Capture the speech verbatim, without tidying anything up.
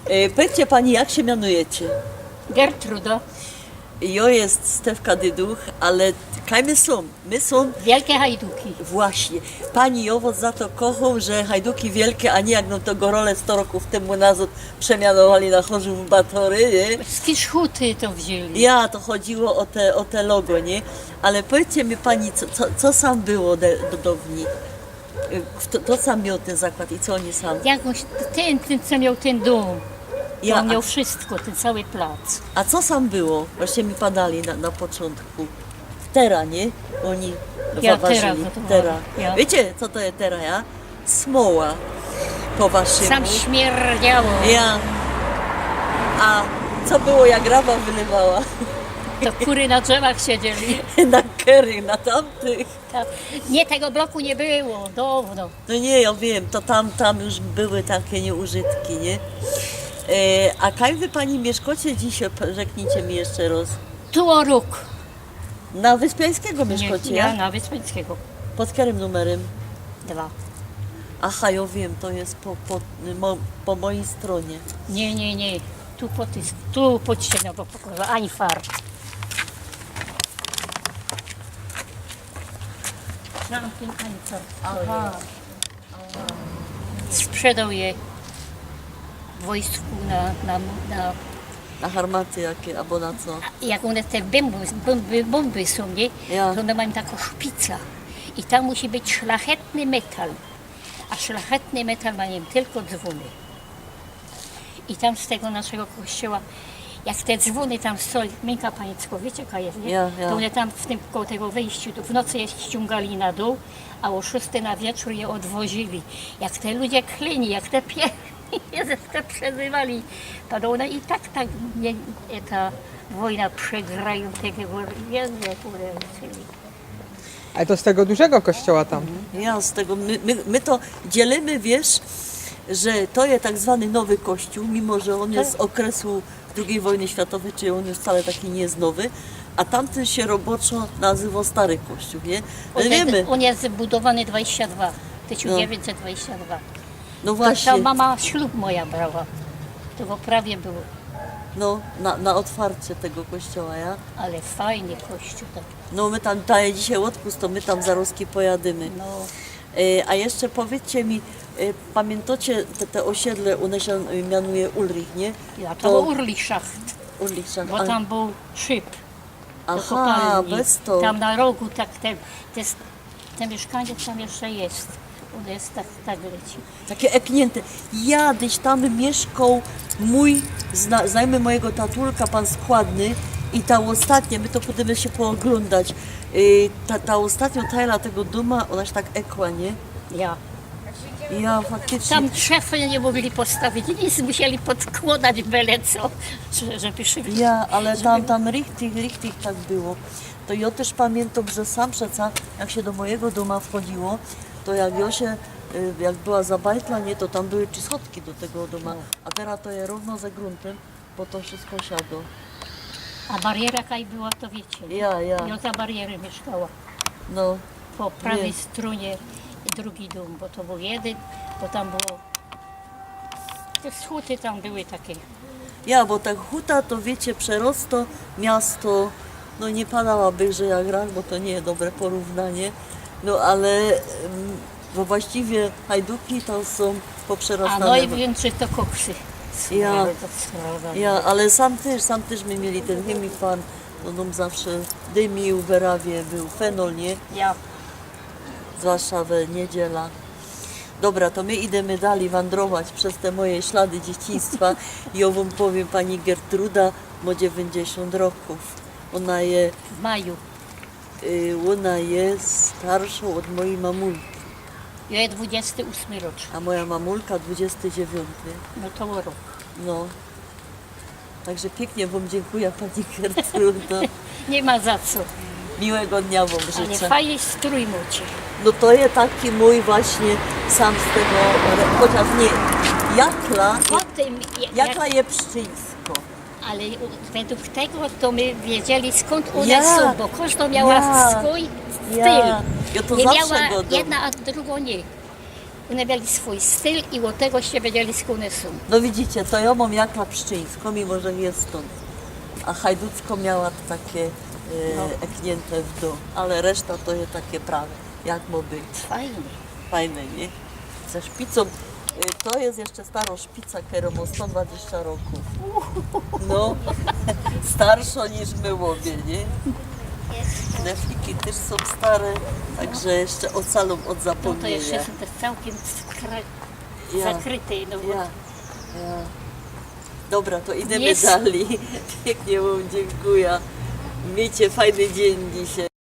E, powiydzcie pani, jak sie mianujecie? Gertruda. Jo jest Stefka Dyduch, ale kaj my sōm? My sōm... Wielkie Hajduki. Właśnie. Pani, jo wos za to kochōm, że Hajduki Wielkie, a niy jak nōm to Gorole sto rokōw tymu nazŏd przemianowali na Chorzōw Batory, niy? Z Kiszhuty to wziyni. Ja, to chodziło ô te, ô te logo, niy? Ale powiydzcie mi pani, co, co, co sam było de, do, downi? Y, to, to sam mioł tyn zakład i co ôni sam? Jakoś tyn, tyn, co mioł tyn dōm. Ja, Ja, on a- mioł wszystko, tyn cały plac. A co sam było? Właśnie mi padali na, na poczōntku. Tera, niy? Ôni Ja, waważyli. tera gotowała. Tera. Ja. Wiycie, co to je tera, ja? Smoła. Po waszymu. Sam śmierdziało. Ja. A co było, jak rawa wylewała? To kury na drzewach siedzieli. Na kery, na tamtych. Tak. Nie, tego bloku nie było, downo. No niy, jo wiym, to tam, tam już były takie niy, użytki, niy? E, a kaj wy pani miyszkocie dzisiej, p-, rzeknijcie mi jeszcze roz. Tu ô rok. Na Wyspiańskigo miyszkocie, Ja ja? Na Wyspiańskigo. Pod kerym numerym? Dwa. Aha, jo wiym, to je po, po, mo, po mojij strōnie. Nie, nie, nie. Tu po ty, tu po ścianie, bo pokażę. Ani far. Żadny ani far. Aha. Sprzedał je wojsku na, na, na... Na harmaty jakie, abo na co? Jak ône te bōmby, bōmby, bōmby sōm, niy? Ja. To ône majōm takõ szpicla. I tam musi być szlachetny metal. A szlachetny metal majōm tylko dzwōny. I tam z tego naszego kościoła, jak te dzwōny tam stoją, Mynka Pańsko, wiycie, jaka je, niy? Ja, ja. To ône tam w tym, koło tego wyjściu, to w nocy je ściōngali na dōł, a ô szōstej na wieczōr je ôdwozili. Jak te ludzie klili, jak te pie... Jezus, te przezywali. Padło, no i tak, tak, nie, ta wojna przegrajōm tego, Jezu, jak uleczyli. Ale to z tego dużego kościoła tam. Ja, z tego, my, my, my to dzielimy, wiysz, że to je tak zwany nowy kościół, mimo że ôn je z ôkresu drugij wojny światowyj, czyli ôn już wcale taki niy je nowy, a tamtyn sie roboczo nazywo Stary Kościół, niy? Ale Ôn je, wiymy, ôn je zbudowany dwadzieścia dwa, tysiōnc dziewięćset dwadzieścia dwa. no To właśnie, ta mama ślub moja brała. Tego prawie było. No, na, na ôtwarcie tego kościoła, ja? Ale fajny kościół taki. No my tam, daje dzisiej ôdpust, to my tam zarozki pojadymy. No. E, a jeszcze powiydzcie mi, e, pamiyntŏcie te, te ôsiedle, ône sie, e, mianuje Ulrich, niy? Ja, to był Urlichschacht, Urlichschacht. bo tam był szyb. Aha, Kopalni. Bez to. Tam na rogu, tak, te, te, te miyszkanie tam jeszcze je. Ôn je tak, tak leci. Takie ekniynte. Ja, gdzys tam miyszkōł mōj zna, znajōmy mojigo tatulka, pan Składny, i ta ôstatnio, my to pōdōmy sie pooglōndać. Y, ta, ta ôstatnio tajla tego dōma, ôna sie tak ekła, niy? Ja. Ja, faktycznie. Tam szafy nie mogli postawić, nic, musieli podkładać byle co, że- żeby szybciej. Ja, ale tam, tam richtig, richtig tak było. To jŏ tyż pamiyntam, że sam przeca, jak sie do mojigo dōma wchodziło, to jak jŏ sie, y, jak była za bajtla, niy, to tam były trzy schodki do tego dōma. A terŏz to je rōwno ze gruntym, bo to wszystko siadło. A bariera kaj była, to wiycie. Ja, ja. I ôna za bariery miyszkała. No, Po prawej Wiym. Strōnie drugi dōm, bo to był jedyn, bo tam było, te huty tam były takie. Ja, bo ta huta to, wiycie, przerosto miasto. No niy padałabych, że jak Rach, bo to niy je dobre porównanie. No ale, em, bo właściwie Hajduki to sōm A poprzerostowane. nojwiynkszi to koksy. Ja. To sprawa. Ja, ale sam tyż, sam tyż my mieli tyn Hemifarm. No, no zawsze dymiōł, we Rawie bōł fenol, niy? Ja. Zwłaszcza we niydziela. Dobra, to my idymy dalij wandrować bez te moje ślady dzieciństwa. I jŏ wōm powiym, pani Gertruda mŏ dziewiyńćdziesiōnt rokōw. Ôna je, W maju. y, ôna je starszōm ôd mojij mamulki. Jŏ je dwudziesty ôsmy rok. A moja mamulka dwudziesty dziewiōnty. No to rok. No. Także piyknie wōm dziynkuja, pani Gertrudo. Niy ma za co. Miłego dnia wōm Ale życzã. fajny strōj mŏcie. No to je taki mōj właśnie sam z tego, chociaż niy, jakla, Potym, jak, jakla je pszczyńsko. ale u- według tego to my wiedzieli, skōnd ône Ja. sōm, bo kŏżdŏ miała Ja. swōj styl. Ja. Jŏ to Niy zawsze miała gŏdōm. Jedna, a drugŏ niy. Ône mieli swōj styl i ôd tego sie wiedzieli, skōnd ône sōm. No widzicie, to jŏ mōm jak lapszczyńsko, mimo że niy stōnd. A hajducko miała takie e, No. ekniynte w dōł, ale reszta to je takie prawe, jak mo być. Fajnie. Fajne, niy? Ze szpicōm. Y, To je jeszcze staro szpica, kerŏ mo sto dwadziścia rokōw. No, starszŏ niż my ôbie, niy? Knefliki tyż sōm stare, także jeszcze ôcalōm ôd No to jeszcze zapōmniyniŏ. Sōm te cołkym skry- Ja. Zakryte. No bo Ja, ja. Dobra, to idymy Jest. dalij. Piyknie wōm dziynkuja. Miyjcie fajny dziyń dzisiej.